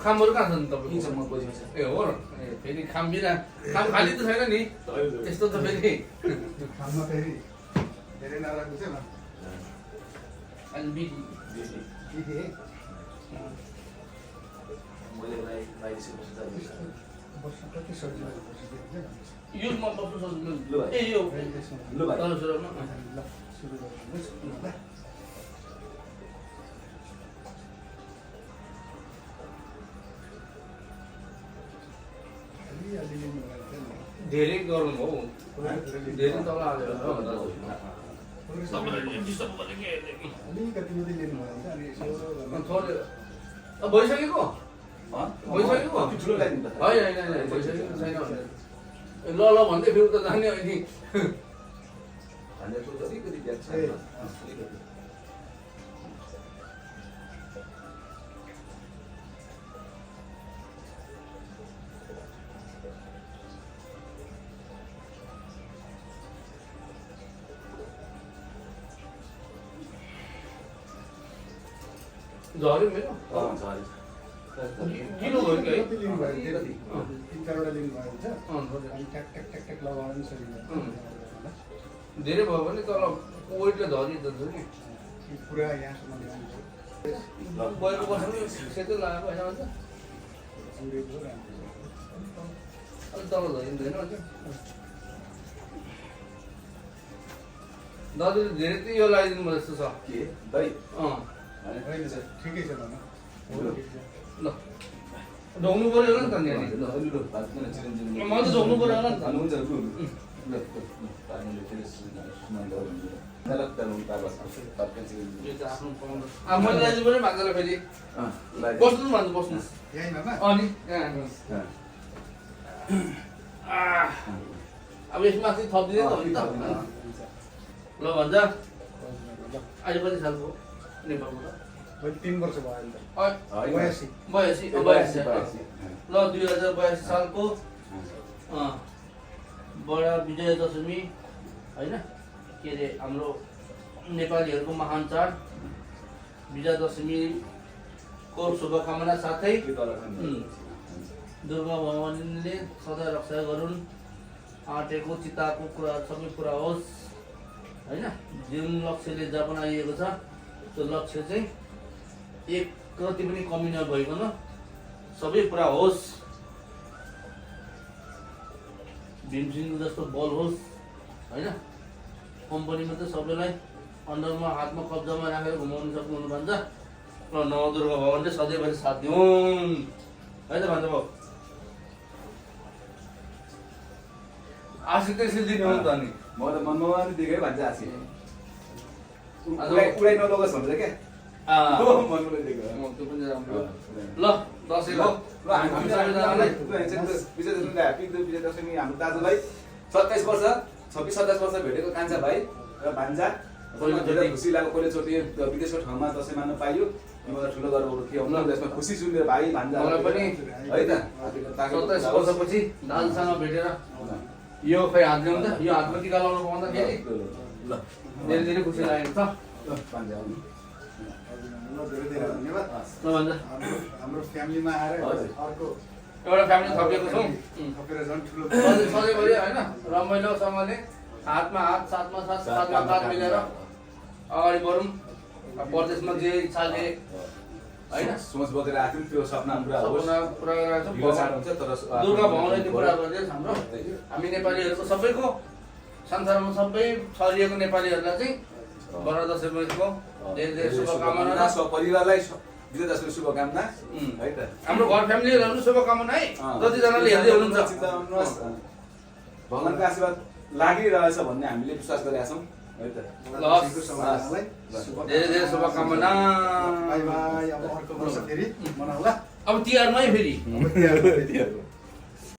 खामहरू कहाँ छन् तपाईँको? यहीँ छ, म बजीमा छ। ए हो र, फेरि खाम बिना खाम खाली त छैन नि त्यस्तो त फेरि त्यो खाममा फेरि धेरै नराम्रो छ न। अनि बिटी दिदी मैले बाहिर बस्नु कति सजिलो बसिदिन्छ। यो म बस्नु सक्छु ल भाइ। ए यो ल भाइ। तल सुरुमा ल सुरु गर्नुहोस् ल। अलि लिनुभयो नि। धेरै गरौँ हौ धेरै तल हालेर अलिकति मात्रै लिनुभयो भने अनि यसो थोरै भइसकेको भइसकेको ठुलो ल्याइदिनु त। होइन होइन होइन भइसकेको छैन भने ल ल भन्दै फेरि त जाने अनि हामीलाई त अलिकति ब्याग छ। अलिकति। झऱ्यो मेरो झरी। किलो भयो कि है कति लिनुभयो नि कति? तिन चारवटा लिनुभयो भने चाहिँ झऱ्यो। अनि ट्याक ट्याक ट्याक ट्याक लगाउनु पनि सजिलो धेरै भयो भने तर वेटले झरी जान्छ नि पुरा यहाँसम्म ल्याउनु गएको वर्ष सेतो लगाएको होइन भन्छ जुरेको राम्रो अलिक तल झरिँदैन भन्छ दाजुले धेरै चाहिँ यो लगाइदिनु भयो जस्तो छ के? दही? होइन सर ठिकै छ भन ल ढोग्नु पऱ्यो होला नि त ल, यहाँनिर ल, अलि ल, भात पनि चिरञ्जीवी। मैले त ढोग्नु पऱ्यो होला नि त हुन्छ, लु, लु। ल, पानीले फेरि सुनाउँदा हुन्छ। ल, ल, ताबा छ। भात पनि चिरञ्जीवी। यो चाहिँ आफ्नो पाउनु मैले ल्याइदिनु पऱ्यो भान्जालाई फेरि अँ, ल। बस्नु भन्छ बस्नुहोस् यहीँ मामा अनि यहाँ अँ। अब यसमा चाहिँ थपिदिँदै त हो नि त ल भन्छ अहिले कति सालको नेपालको त मैले 3 वर्ष भयो अहिले त होइन। 82 बयासी बयासी, बयासी बयासी। ल 2082 सालको बडा विजय दशमी होइन के अरे हाम्रो नेपालीहरूको महान चाड विजय दशमीको शुभकामना साथै त्यो तल खानु। दुर्गा भवानीले सदा रक्षा गरून् आँटेको चिताको कुरा सबै पुरा होस् होइन जुन लक्ष्यले जहाँ बनाइएको छ त्यो लक्ष्य चाहिँ एक कति पनि कमी नभइकन सबै पुरा होस् भीमसिंहको जस्तो बल होस् होइन कम्पनीमा चाहिँ सबैलाई अन्डरमा हातमा कब्जामा राखेर घुमाउनु सक्नुहुन्छ भन्छ र नवदुर्गा भगवानले सधैँभरि साथ दिउन् है त भन्छ बाबु आशिक त्यसरी दिने हो नि त अनि म त मनमा पनि देखेँ भन्छ आसी। उडाइ नलगोस् भनेर क्या? मनमा देखेको। त्यो पनि राम्रो ल दसैँको ल, हामी सबैजनालाई विजय दशमी ह्याप्पी विजय दशमी हाम्रो दाजुलाई 27 वर्ष 26-27 वर्ष भेटेको कान्छा भाइ र भान्जा धेरै खुसी लाग्यो पहिलोचोटि विदेशको ठाउँमा दसैँ मान्न पाइयो योभन्दा ठुलो गरेर के आउनु यसमा खुसी छु मेरो भाइ भान्जा मलाई पनि है त 27 वर्षपछि दाजुसँग भेटेर यो खै हात ल्याउनु त यो हातमा टिका लाउनु पाउँदाखेरि ल धेरै धेरै खुसी लागेको छ भान्जा आउनु। ल धेरै धेरै धन्यवाद ल भन्छ हाम्रो फ्यामिलीमा आएर हजुर। अर्को एउटा फ्यामिली थपिएको छौँ थपेर झन् ठुलो सधैँभरि होइन रमाइलोसँगले हातमा हात साथमा साथ साथमा साथ मिलेर अगाडि बढौँ परदेशमा जे इच्छाले होइन सोच बगेर आएको त्यो सपना पुरा होस्। सपना पुरा गरेर ढिलो चाँडो हुन्छ तर दुर्गा भगवानले पुरा गरिदियोस् हाम्रो हामी नेपालीहरूको सबैको संसारमा सबै छरिएको नेपालीहरूलाई चाहिँ बडा दसैँको धेरै धेरै शुभकामना र परिवारलाई विजय दशमी शुभकामना है त। हाम्रो घर फ्यामिलीहरूलाई पनि शुभकामना है जतिजनाले हेर्दै हुनुहुन्छ चिन्ता गर्नुहोस्। भगवानको आशीर्वाद लागिरहेछ भन्ने हामीले विश्वास गरेका छौँ है त। धेरै धेरै शुभकामना बाई बाई अब अर्को वर्ष फेरि मनाउला अब तिहारमै फेरि अब तिहार